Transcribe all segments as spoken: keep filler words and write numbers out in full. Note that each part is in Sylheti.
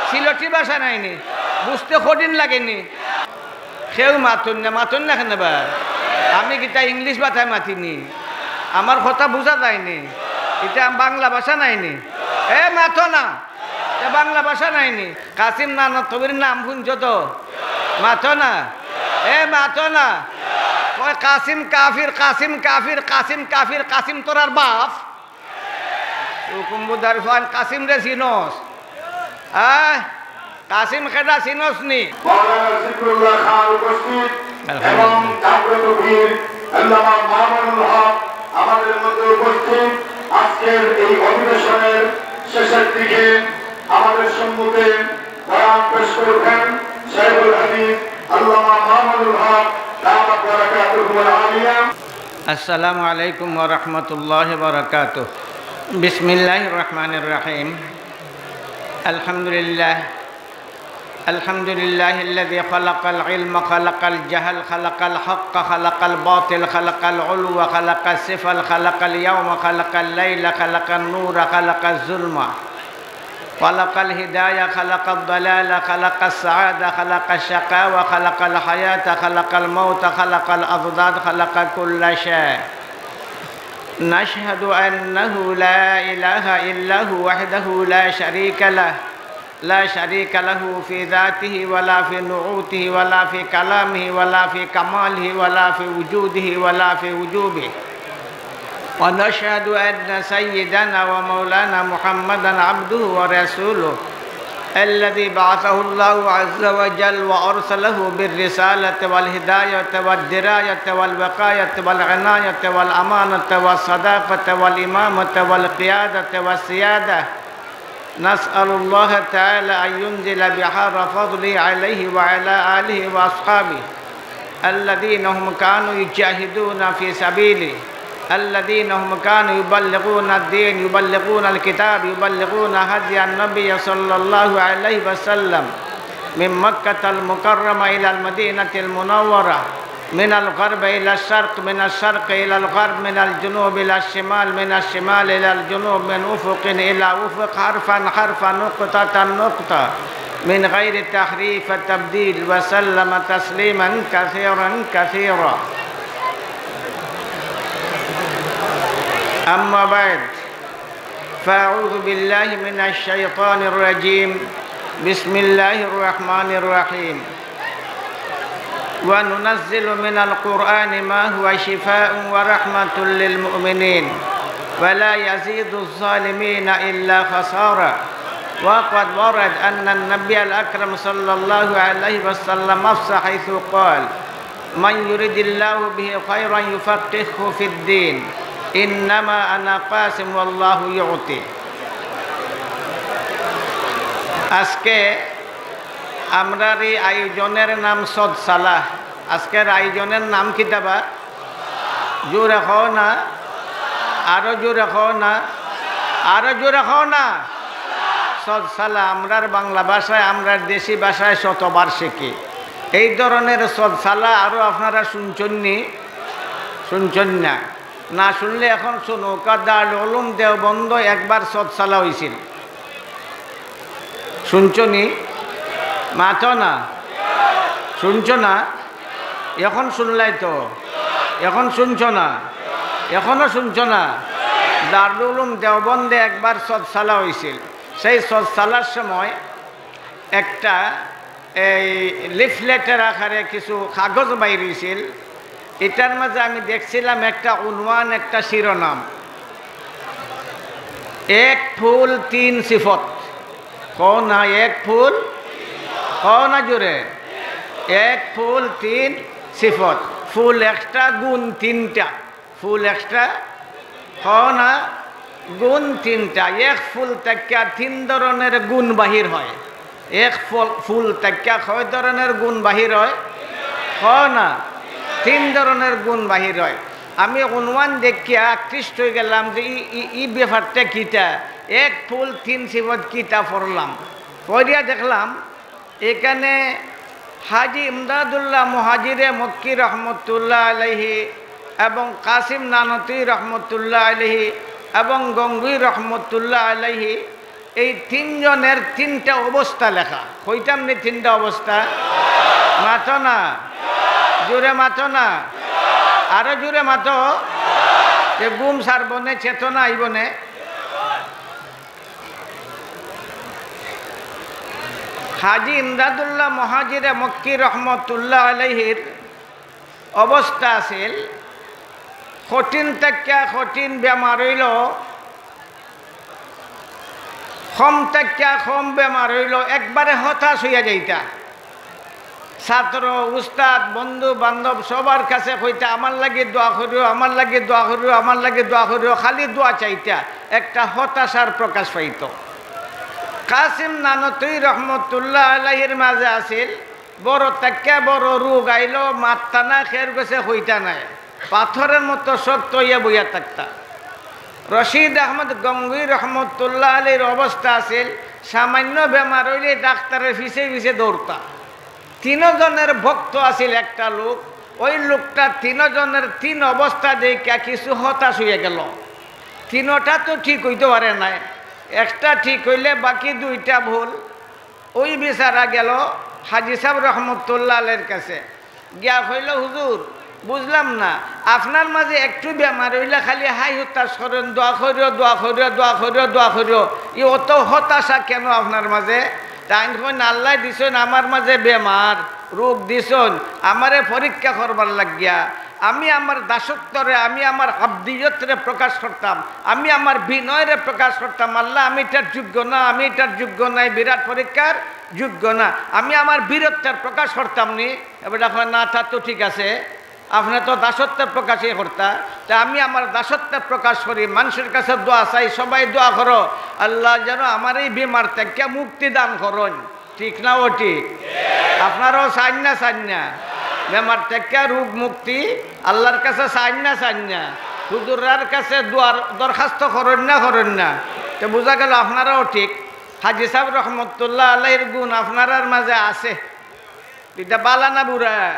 সিলটি ভাষা নায়নি? বুঝতে কঠিন লাগেনি? কেউ মাতইন না, মাতইন না কেনে বা? আমি কিতা ইংলিশ ভাষায় মাতিনি? আমার কথা বুঝা যায়নি? ইটা বাংলা ভাষা নায়নি? এ মাতো না, এ বাংলা ভাষা নায়নি? কাসিম নানতবীর নাম হুনছো তো? মাতো না, এ মাতো না। কয় কাসিম কাফির, কাসিম কাফির, কাসিম কাফির, কাসিম তোরার বাপ। হুকুমবুদার ফান কাসিম রে চিনস? আহ? কাসিম কেডা চিনস নি? মাওলানা জিকরুল্লাহ খান উপস্থিত এবং জাগ্রত পীর আল্লামা মামুনুল হক আমাদের মধ্যে উপস্থিত। আজকের এই অধিবেশনের শেষের দিকে আমাদের সম্মুখে বয়ান পেশ করবেন শেখুল হাদিস আল্লামা মামুনুল হক দামাত বারাকাতুহুমুল আলিয়া। السلام عليكم ورحمة الله وبركاته. بسم الله الرحمن الرحيم. الحمد لله. الحمد لله الذي خلق العلم، خلق الجهل، خلق الحق، خلق الباطل، خلق العلو، خلق السفل، خلق اليوم، خلق الليل، خلق النور، خلق الظلمة، خلق الهداية، خلق الضلالة، خلق السعادة، خلق الشقاوة، خلق الحياة، خلق الموت، خلق الأضداد، خلق كل شيء. نشهد أنه لا إله إلا هو وحده لا شريك له، لا شريك له في ذاته ولا في نعوته ولا في كلامه ولا في كماله ولا في وجوده ولا في وجوبه. ونشهد أن سيدنا ومولانا محمدا عبده ورسوله الذي بعثه الله عز وجل وأرسله بالرسالة والهداية والدراية والوقاية والعناية والأمانة والصداقة والإمامة والقيادة والسيادة. نسأل الله تعالى أن ينزل بحار فضله عليه وعلى آله وأصحابه الذين هم كانوا يجاهدون في سبيله، الذين هم كانوا يبلغون الدين، يبلغون الكتاب، يبلغون هدي النبي صلى الله عليه وسلم من مكة المكرمة إلى المدينة المنورة، من الغرب إلى الشرق، من الشرق إلى الغرب، من الجنوب إلى الشمال، من الشمال إلى الجنوب، من أفق إلى أفق، حرفا حرفا، نقطة نقطة، من غير تحريف وتبديل، وسلم تسليما كثيرا كثيرا. أما بعد، فأعوذ بالله من الشيطان الرجيم. بسم الله الرحمن الرحيم. وننزل من القرآن ما هو شفاء ورحمة للمؤمنين ولا يزيد الظالمين إلا خسارا. وقد ورد أن النبي الأكرم صلى الله عليه وسلم أفصح حيث قال: من يرد الله به خيرا يفقهه في الدين. إنما أنا قاسم والله يعطي. আজকে আমরার এই আয়োজনের নাম সদসালা। আজকের আয়োজনের নাম কিতা বা? জোরে কও না, আরো জোরে কও না, আরো জোরে কও না। সদসালা, আমরার বাংলা ভাষায়, আমরার দেশি ভাষায় শতবার্ষিকী। এই ধরনের সদসালা আরো আপনারা শুনছইন নি? শুনছইন না? না শুনলে এখন শুনউক্কা, দারুল উলুম দেওবন্দ একবার সদসালা অইছিল। শুনছো নি? মাতো না। শুনছো না? এখন শুনলাই তো। এখন শুনছো না? এখনো শুনছো না? দারুল উলুম দেওবন্দে একবার সদসালা অইছিল। সেই সদসালার সময় একটা এই লিফলেটের আকারে কিছু কাগজ বাইর অইছিল। ইটার মাঝে আমি দেখছিলাম একটা উনওয়ান, একটা শিরোনাম, এক ফুল তিন সিফত। কও না, এক ফুল, কও না জোরে, এক ফুল তিন সিফত। ফুল একটা, গুণ তিনটা। ফুল একটা, কও না, গুণ তিনটা। এক ফুল থাকিয়া তিন ধরনের গুণ বাহির হয়। এক ফুল, ফুল থাকিয়া কয় ধরনের গুণ বাহির হয়? কও না, তিন ধরনের গুণ বাহির হয়। আমি উনওয়ান দেখিয়া আকৃষ্ট অইগেলাম যে ই, ই, ই ব্যাপারটা কিতা, এক ফুল তিন সিফত কিতা পড়লাম। পড়িয়া দেখলাম এখানে হাজী ইমদাদুল্লাহ মুহাজিরে মক্কি রহমতুল্লাহ আলাইহি এবং কাসিম নানতী রহমতুল্লাহ আলাইহি এবং গঙ্গুই রহমতুল্লাহ আলাইহি এই তিনজনের তিনটা অবস্থা লেখা। কইতাম নি তিনটা অবস্থা? মাতো না, জোরে মাতো না, আরো জোরে মাতো। যে ঘুম ছাড়বো নে, চেতনা আইবো নে। হাজী ইমদাদুল্লাহ মুহাজিরে মক্কি রহমতুল্লাহ আলাইহির অবস্থা আছিল, কঠিন থাকিয়া কঠিন বেমার অইলো, কম থাকিয়া কম বেমার অইলো, একবারে হতাশ অইয়া যাইতা। ছাত্র, উস্তাদ, বন্ধু, বান্ধব সবার কাছে কইতা, "আমার লাগি দোয়া করিও, আমার লাগি দোয়া করিও, আমার লাগি দোয়া করিও", খালি দোয়া চাইতা। একটা হতাশার প্রকাশ পাইতো। কাসিম নানতুই রহমতুল্লাহ আলাইহির মাঝে আছিল, বড় থাকিয়া বড় রোগ আইলো, মাততা না, খের গেছে কইতা নাই, পাথরের মতো শক্ত অইয়া বইয়া থাকতা। রশিদ আহমদ গঙ্গুই রহমতুল্লাহ আলীর অবস্থা আছিল, সামান্য বেমার অইলে ডাক্তারের পিছে পিছে দৌড়তা। তিনজনের ভক্ত আছিল একটা লোক, ওই লোকটা তিনজনের তিন অবস্থা দেখিয়া কিছু হতাশ অইয়া গেল। তিনটা তো ঠিক অইতে পারে নাই, একটা ঠিক অইলে বাকি দুইটা ভুল। ওই বেচারা গেল হাজী সাব রহমতুল্লাহ আলাইহির কাছে, গিয়া কইল, "হুজুর, বুঝলাম না, আপনার মাঝে একটু বেমার অইলে খালি হাই হুতাশ করইন, দোয়া করিও, দোয়া করিও, দোয়া করিও, দোয়া করিও, ই অত হতাশা কেন আপনার মাঝে?" তাইন কইন, "আল্লায় দিছইন আমার মাঝে বেমার, রোগ দিছইন আমারে পরীক্ষা করবার লাগিয়া। আমি আমার দাসত্বরে, আমি আমার আব্দিয়তরে প্রকাশ করতাম, আমি আমার বিনয়রে প্রকাশ করতাম। আল্লাহ, আমি ইটার যোগ্য না, আমি ইটার যোগ্য না, ই বিরাট পরীক্ষার যোগ্য না। আমি আমার বীরত্বর প্রকাশ করতাম নি।" এবার কয়, "না, তা তো ঠিক আছে, আপনে তো দাসত্বর প্রকাশই করতা। তা আমি আমার দাসত্বর প্রকাশ করি, মানষর কাছে দোয়া চাই, সবাই দোয়া করো, আল্লাহ যেন আমার এই বেমার থাকিয়া মুক্তি দান করইন।" ঠিক না ও ঠিক? আপনারাও চাইন না, চাইন না? বেমার থাকিয়া রোগ মুক্তি আল্লাহর কাছে চাইন না, চাইন না? হুজুরার কাছে দোয়ার দরখাস্ত করইন না, করইন না? তো বুঝা গেল আপনারাও ঠিক। হাজী সাব রহমতুল্লাহ আলাইহির গুণ আপনারার মাঝে আছে। ইটা বালা না বুরা?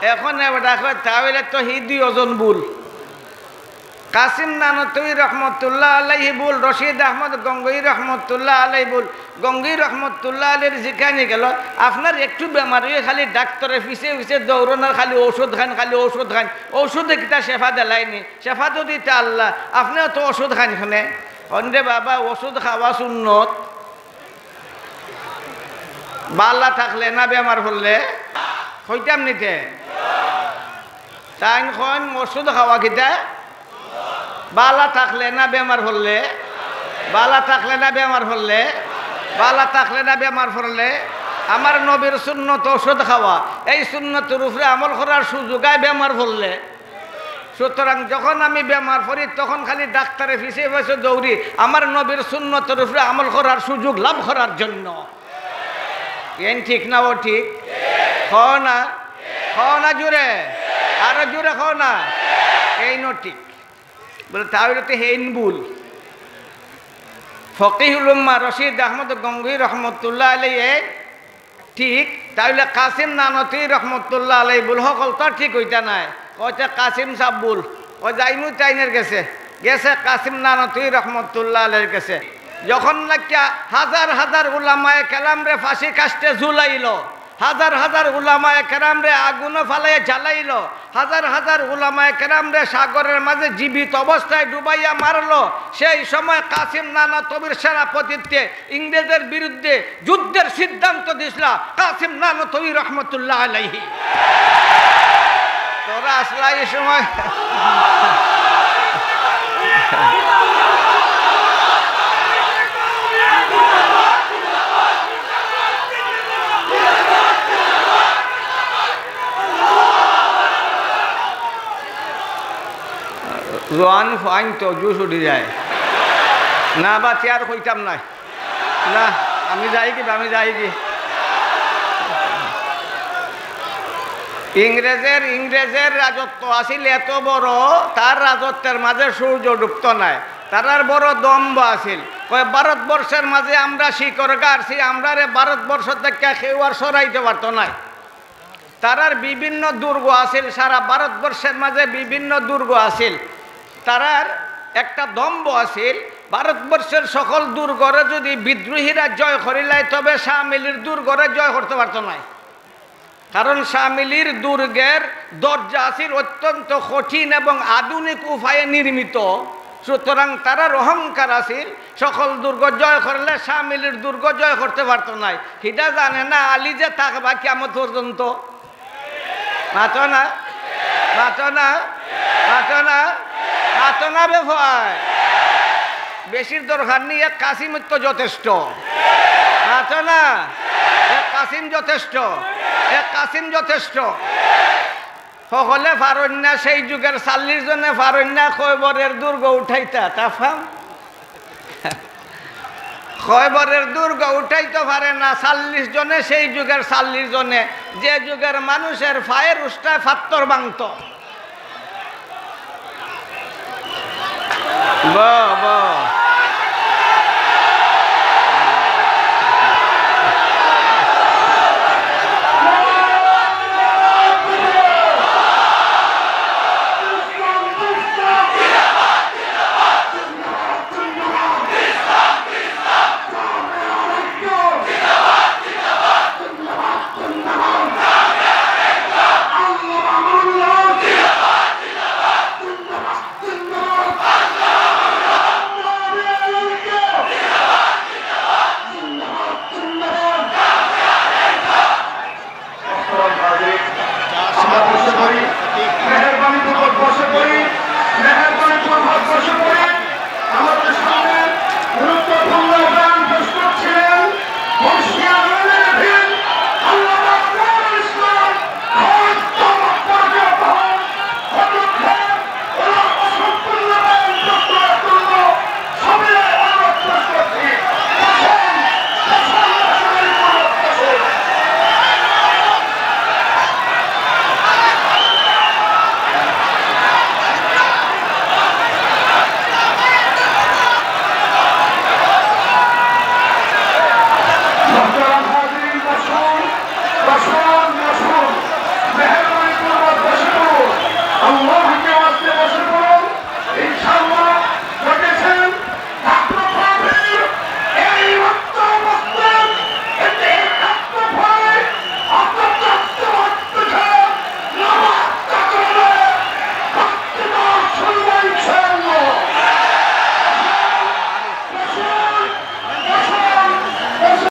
এখন এবার কয়, "তাইলে তো হি দুইজন ভুল।" কাসিম নানতুই রহমতুল্লাহ আলাইহি ভুল, রশিদ আহমদ গঙ্গুই রহমতুল্লাহ আলাইহি ভুল। গঙ্গুই রহমতুল্লাহ আলাইহির জিকানি গেল, "আপনার একটু বেমার অইলে খালি ডাক্তারের পিছে পিছে দৌড়ন আর খালি ঔষধ খাইন, খালি ঔষধ খাইন। ঔষধে কিতা শেফা দিলাইনি? শেফা তো দিতা আল্লাহ, আপনেও তো ঔষধ খাইন কেনে?" কইন, "রে বাবা, ঔষধ খাওয়া সুন্নত।" বালা থাকলে না বেমার পড়লে? কইতাম নি তে? তাইন কইন, "ঔষধ খাওয়া কিতা? বালা থাকলে না বেমার পড়লে? বালা থাকলে না বেমার পড়লে? বালা থাকলে না বেমার পড়লে?" আমার নবীর সুন্নত ঔষধ খাওয়া, এই সুন্নতর উপরে আমল করার সুযোগ আয় বেমার পড়লে। সুতরাং যখন আমি বেমার পড়ি, তখন খালি ডাক্তারের পিছে পিছে দৌড়ি, আমার নবীর সুন্নতর উপরে আমল করার সুযোগ লাভ করার জন্য। এন ঠিক না ও ঠিক? কও না, কও না জোরে, আরো জোরে কও না। এইন ঠিক। বলে, "তাইলে তো হেইন ভুল।" ফকিহুল উম্মাহ রশিদ আহমদ গঙ্গুহি রহমতুল্লাহ আলাইহি ঠিক, তাইলে কাসিম নানতুই রহমতুল্লাহ আলাইহি ভুল, হকল তো ঠিক অইতা নায়। কইতে কাসিম সাব ভুল, কই যাইমু তাইনের গেছে, গেছে কাসিম নানতুই রহমতুল্লাহ আলাইহির গেছে। যখন নাকিয়া হাজার হাজার উলামায়ে কেরামরে ফাঁসি কাষ্ঠে ঝুলাইল, হাজার হাজার উলামায়ে কেরামরে আগুনো ফালাইয়া জ্বালাইল, হাজার হাজার উলামায়ে কেরামরে সাগরের মাঝে জীবিত অবস্থায় ডুবাইয়া মারল, সেই সময় কাসিম নানতবীর সেনাপতিত্বে ইংরেজের বিরুদ্ধে যুদ্ধের সিদ্ধান্ত দিছলা কাসিম নানতবী রহমতুল্লাহ আলাইহি। তোরা আসলা এই সময়। জোয়ান ফুয়াইন তো জুশ উঠি যায়। না বা চেয়ার কইতাম নায়। না, আমি যাইগি বা, আমি যাইগি। ইংরেজের, ইংরেজের রাজত্ব আছিল এত বড়, তার রাজত্বের মাঝে সূর্য ডুবতো নায়। তারার বড় দম্ভ আছিল। কয়, "ভারতবর্ষের মাঝে আমরা শিকড় গাড়ছি, আমরারে ভারতবর্ষ থাকিয়া কেউ আর সরাইতে পারতো নায়।" তারার বিভিন্ন দুর্গ আছিল, সারা ভারতবর্ষের মাঝে বিভিন্ন দুর্গ আছিল। তারার একটা দম্ভ আছিল, ভারতবর্ষের সকল দুর্গরে যদি বিদ্রোহীরা জয় করিলায়, তবে শামিলির দুর্গরে জয় করতে পারতো নায়। কারণ শামিলির দুর্গের দরজা আছিল অত্যন্ত কঠিন এবং আধুনিক উপায়ে নির্মিত। সুতরাং তারার অহংকার আছিল, সকল দুর্গ জয় করলে শামিলির দুর্গ জয় করতে পারতো নায়। হিটা জানে না আলী যে থাকবা কিয়ামত পর্যন্ত। মাতো না, মাতো না, মাতো না, মাতো না বে ভাই। বেশির দরকার নেই, এক কাসিম তো যথেষ্ট। মাতো না, এক কাসিম যথেষ্ট, এক কাসিম যথেষ্ট। সকলে পারইন না, সেই যুগের চাল্লিশ জনে পারইন না খয়বরের দুর্গ উঠাইতা, তা ফাম। খয়বরের দুর্গ উঠাইতে পারে না চাল্লিশ জনে, সেই যুগের চাল্লিশ জনে, যে যুগের মানুষের পায়ের উষ্টায় পাত্তর ভাঙত। বাহ, বাহ,